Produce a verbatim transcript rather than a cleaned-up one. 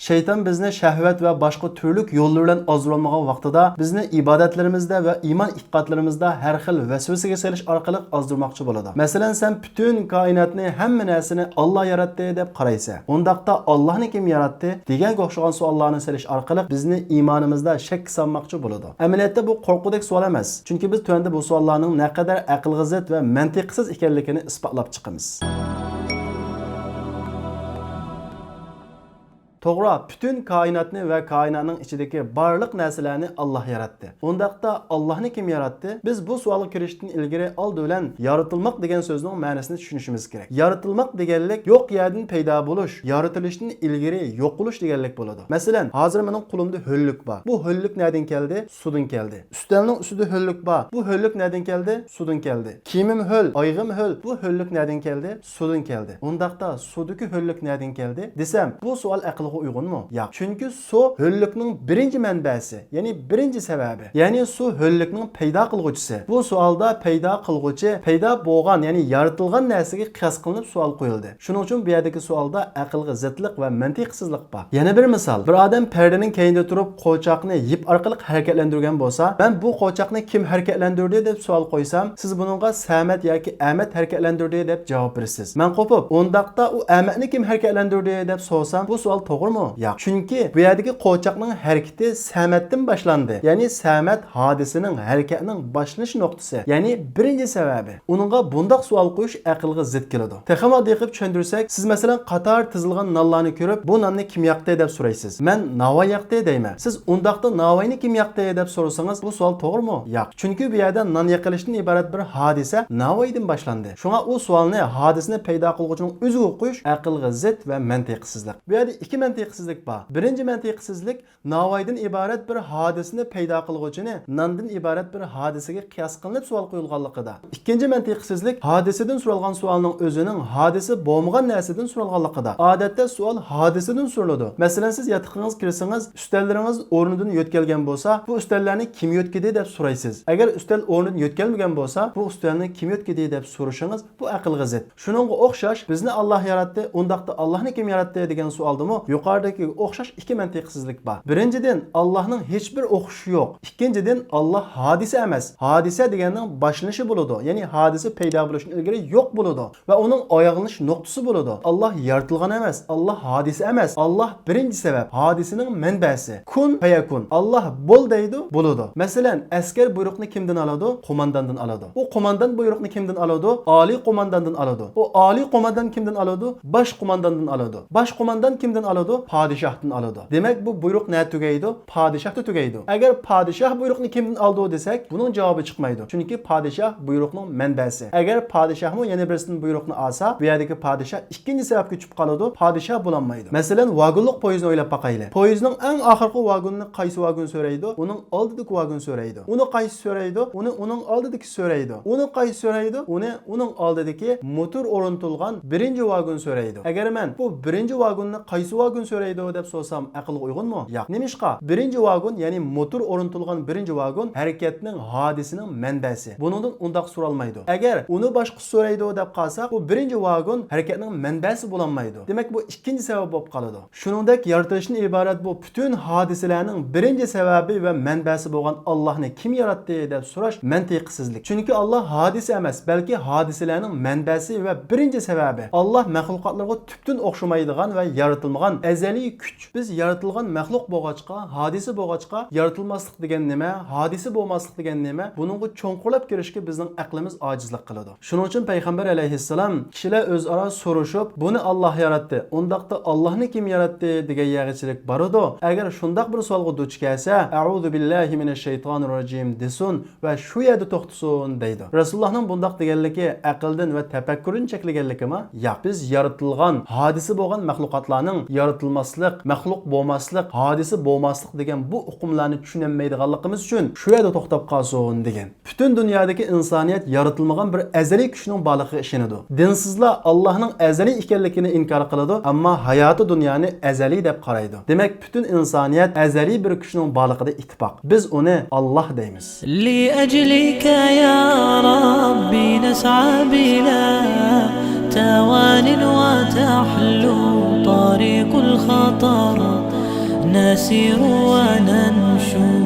شەيتان بىزنى شەھۋەت ۋە باشقا تۈرلۈك يوللار بىلەن ئازدۇرالمىغان ۋاقتىدا، بىزنى ئىبادەتلىرىمىزدە ۋە ئىمان ئېتىقادلىرىمىزدا ھەر خىل ۋەسۋەسىگە سېلىش ئارقىلىق ئازدۇرماقچى بولىدۇ. مەسىلەن، سەن پۈتۈن كائىناتنى، ھەممە نەرسىنى ئاللا ياراتتى دەپ قارايسەن. ئۇنداقتا ئاللانى كىم ياراتتى دېگەنگە ئوخشىغان سوئاللارنى سېلىش ئارقىلىق بىزنى ئىمانىمىزدا شەككە سالماقچى بولىدۇ. ئەمەلىيەتتە بۇ قورققۇدەك سوئال ئەمەس. چۈنكى بىز تۆۋەندە بۇ سوئاللارنىڭ نەقەدەر ئەقىلگە زىت ۋە مەنتىقسىز ئىكەنلىكىنى ئىسپاتلاپ چىقىمىز. توغرا، پۈتۈن كائىناتنى ۋە كائىناتنىڭ ئىچىدىكى بارلىق نەرسىلەرنى ئاللا ياراتتى. ئۇنداقتا ئاللانى كىم ياراتتى؟ بىز بۇ سوئالغا كىرىشتىن ئىلگىرى ئالدى بىلەن يارىتىلماق دېگەن سۆزنىڭ مەنىسىنى چۈشىنىشىمىز كېرەك. يارىتىلماق دېگەنلىك يوق يەردىن پەيدا بولۇش، يارىتىلىشتىن ئىلگىرى يوقىلىش دېگەنلىك بولىدۇ. مەسىلەن، ھازىر مېنىڭ قولۇمدا ھۆللۈك بار. بۇ ھۆللۈك نەدىن كەلدى؟ سۇدىن كەلدى. ئۈستەلنىڭ ئۈستىدە ھۆللۈك بار. بۇ ھۆللۈك نەدىن كەلدى؟ سۇدىن كەلدى. كىيىمىم ھۆل، ئايىغىم ھۆل. بۇ ھۆللۈك نەدىن كەلدى؟ سۇدىن كەلدى. ئۇنداقتا سۇدىكى ھۆللۈك نەدىن كەلدى دېسەم، بۇ سوئال ئەقىلگە ئۇيغۇنمۇ؟ ياق. چۈنكى سۇ ھۆللۈكنىڭ بىرىنچى مەنبەسى، يەنى بىرىنچى سەۋەبى. يەنى سۇ ھۆللۈكنىڭ پەيدا قىلغۇچىسى. بۇ سوئالدا پەيدا قىلغۇچى، پەيدا بولغان، يەنى يارىتىلغان نەرسىگە قىياس قىلىنىپ سوئال قويۇلدى. شۇنىڭ ئۈچۈن بۇ يەردىكى سوئالدا ئەقىلگە زىتلىق ۋە مەنتىقسىزلىق بار. يەنە بىر مىسال، بىر ئادەم پەردىنىڭ كەينىدە تۇرۇپ قوچاقنى يىپ ئارقىلىق ھەرىكەتلەندۈرگەن بولسا، مەن بۇ قوچاقنى كىم ھەرىكەتلەندۈردى دەپ سوئال قويسام، سىز بۇنىڭغا سەمەت ياكى ئەمەت ھەرىكەتلەندۈردى دەپ جاۋاب بېرىسىز. مەن قوپۇپ، ئۇنداقتا ئۇ ئەمەتنى كىم ھەرىكەتلەندۈردى دەپ سورىسام، بۇ سوئال توغرىمۇ؟ ياق. چۈنكى بۇ يەردىكى قوچاقنىڭ ھەرىكىتى سەمەتتىن باشلاندى. يەنى سەمەت ھادىسىنىڭ ھەرىكەتنىڭ باشلىنىش نۇقتىسى، يەنى بىرىنچى سەۋەبى. ئۇنىڭغا بۇنداق سوئال قويۇش ئەقىلگە زىت كېلىدۇ. تېخىمۇ ئاددىي قىلىپ چۈشەندۈرسەك، سىز مەسىلەن قاتار تىزىلغان نانلارنى كۆرۈپ، بۇ ناننى كىم ياقتى دەپ سورايسىز. مەن ناۋاي ياقتى دەيمەن. سىز ئۇنداقتا ناۋاينى كىم ياقتى دەپ سورىسىڭىز، بۇ سوئال توغرىمۇ؟ ياق. چۈنكى بۇ يەردە نان يېقىلىشتىن ئىبارەت بىر ھادىسە ناۋايدىن باشلاندى. شۇڭا ئۇ سوئالنى ھادىسىنى پەيدا قىلغۇچىنىڭ ئۆزىگە قويۇش ئەقىلگە زىت ۋە مەنتىقسىزلىق. بۇ يەردە ئىككى مەنتىقسىزلىك بار. بىرىنچى مەنتىقسىزلىك، ناۋايدىن ئىبارەت بىر ھادىسىنى پەيدا قىلغۇچىنى ناندىن ئىبارەت بىر ھادىسىگە قىياس قىلىنىپ سوئال قويۇلغانلىقىدا. ئىككىنچى مەنتىقسىزلىك، ھادىسىدىن سورالغان سوئالنىڭ ئۆزىنىڭ ھادىسە بولمىغان نەرسىدىن سورالغانلىقىدا. ئادەتتە سوئال ھادىسىدىن سورىلىدۇ. مەسىلەن، سىز ياتىقىڭىزغا كىرسىڭىز، ئۈستەللىرىڭىز ئورنىدىن يۆتكەلگەن بولسا، بۇ ئۈستەللەرنى كىم يۆتكىدى دەپ سورايسىز. ئەگەر ئۈستەل ئورنىدىن يۆتكەلمىگەن بولسا، بۇ ئۈستەلنى كىم يۆتكىدى دەپ سورىشىڭىز، بۇ ئەقىلگە زىت. شۇنىڭغا ئوخشاش، بىزنى ئاللا ياراتتى، ئۇنداقتا ئاللانى كىم ياراتتى دېگەن سوئالدىمۇ يۇقىرىدىكىگە ئوخشاش ئىككى مەنتىقسىزلىك بار. بىرىنچىدىن، ئاللانىڭ ھېچبىر ئوخشىشى يوق. ئىككىنچىدىن، ئاللا ھادىسە ئەمەس. ھادىسە دېگەننىڭ باشلىنىشى بولىدۇ، يەنى ھادىسە پەيدا بولۇشتىن ئىلگىرى يوق بولىدۇ ۋە ئۇنىڭ ئاياغلىنىش نۇقتىسى بولىدۇ. ئاللا يارىتىلغان ئەمەس، ئاللا ھادىسە ئەمەس، ئاللا بىرىنچى سەۋەب، ھادىسىنىڭ مەنبەسى. كۇن پەيەكۇن. ئاللا بول دەيدۇ، بولىدۇ. مەسىلەن، ئەسكەر بۇيرۇقنى كىمدىن ئالىدۇ؟ قومانداندىن ئالىدۇ. ئۇ قوماندان بۇيرۇقنى كىمدىن ئالىدۇ؟ ئالىي قومانداندىن ئالىدۇ. ئۇ ئالىي قوماندان كىمدىن ئالىدۇ؟ باش قومانداندىن ئالىدۇ. باش قوماندان كىمدىن ئالىدۇ؟ پادىشاھتىن ئالىدۇ. دېمەك، بۇ بۇيرۇق نەدە تۈگەيدۇ؟ پادىشاھتا تۈگەيدۇ. ئەگەر پادىشاھ بۇيرۇقنى كىمدىن ئالىدۇ دېسەك، بۇنىڭ جاۋابى چىقمايدۇ. چۈنكى پادىشاھ بۇيرۇقنىڭ مەنبەسى. ئەگەر پادىشاھمۇ يەنە بىرسىدىن بۇيرۇقنى ئالسا، بۇ يەردىكى پادىشاھ ئىككىنچى سەۋەبكە چۈشۈپ قالىدۇ، پادىشاھ بولالمايدۇ. مەسىلەن، ۋاگونلۇق پويىزنى ئويلاپ باقايلى. پويىزنىڭ ئەڭ ئاخىرقى ۋاگونىنى قايسى ۋاگون سۆرەيدۇ؟ ئۇنىڭ ئالدىدىكى ۋاگون سۆرەيدۇ. ئۇنى قايسى سۆرەيدۇ؟ ئۇنى ئۇنىڭ ئالدىدىكى سۆرەيدۇ. ئۇنى قايسى سۆرەيدۇ؟ ئۇنى ئۇنىڭ ئالدىدىكى موتور ئورنىتىلغان بىرىنچى ۋاگون سۆرەيدۇ. ئەگەر مەن بۇ بىرىنچى ۋاگوننى قايسى ۋاگون سۆرەيدۇ دەپ سورىسام، ئەقىلگە ئۇيغۇنمۇ؟ ياق. نېمىشقا؟ بىرىنچى ۋاگون، يەنى موتور ئورنىتىلغان بىرىنچى ۋاگون ھەرىكەتنىڭ، ھادىسىنىڭ مەنبەسى. بۇنىڭدىن ئۇنداق سورالمايدۇ. ئەگەر ئۇنى باشقىسى سۆرەيدۇ دەپ قالساق، بۇ بىرىنچى ۋاگون ھەرىكەتنىڭ مەنبەسى بولالمايدۇ. دېمەك، بۇ ئىككىنچى سەۋەب بولۇپ قالىدۇ. شۇنىڭدەك يارىتىلىشتىن ئىبارەت بۇ پۈتۈن ھادىسىلەرنىڭ بىرىنچى سەۋەبى ۋە مەنبەسى بولغان ئاللاھنى كىم ياراتتى دەپ سوراش مەنتىقسىزلىك. چۈنكى ئاللاھ ھادىسە ئەمەس، بەلكى ھادىسىلەرنىڭ مەنبەسى ۋە بىرىنچى سەۋەبى. ئاللاھ مەخلۇقاتلارغا تۈپتىن ئوخشىمايدىغان ۋە يارىتىلمىغان ئەزەلىي كۈچ. بىز يارىتىلغان مەخلۇق بولغاچقا، ھادىسە بولغاچقا، يارىتىلماسلىق دېگەن نېمە، ھادىسە بولماسلىق دېگەن نېمە، بۇنىڭغا چوڭقۇرلاپ كىرىشكە بىزنىڭ ئەقلىمىز ئاجىزلىق قىلىدۇ. شۇنىڭ ئۈچۈن پەيغەمبەر ئەلەيھىسسالام، كىشىلەر ئۆزئارا سورۇشۇپ، بۇنى ئاللاھ ياراتتى، ئۇنداقتا ئاللاھنى كىم ياراتتى دېگەن يەرگىچىلىك بارىدۇ. ئەگەر شۇنداق بىر سوئالغا دۇچ كەلسە، ئەئۇزۇ بىللاھى مىنەششەيتانىر راجىم دېسۇن ۋە شۇ يەردە توختىسۇن دەيدۇ. رەسۇلۇللاھنىڭ بۇنداق دېگەنلىكى ئەقىلدىن ۋە تەپەككۇردىن چەكلىگەنلىكىمۇ؟ ياق. بىز يارىتىلغان، ھادىسە بولغان مەخلۇقاتلارنىڭ يارىتىلماسلىق، مەخلۇق بولماسلىق، ھادىسە بولماسلىق دېگەن بۇ ئۇقۇملارنى چۈشىنەلمەيدىغانلىقىمىز ئۈچۈن شۇ يەردە توختاپ قالسۇن دېگەن. پۈتۈن دۇنيادىكى ئىنسانىيەت يارىتىلمىغان بىر ئەزەلىي كۈچنىڭ بارلىقىغا ئىشىنىدۇ. دىنسىزلار ئاللاھنىڭ ئەزەلىي ئىكەنلىكىنى ئىنكار قىلىدۇ، ئەمما ھاياتى دۇنيانى ئەزەلىي دەپ قارايدۇ. دېمەك، پۈتۈن ئىنسانىيەت ئەزەلىي بىر كۈچنىڭ بارلىقىدا ئىتتىپاق. بىز ئۇنى ئاللاھ دەيمىز. لأجلك يا ربي نسعى بلا توان وتحلو طريق الخطر. نسير وننشر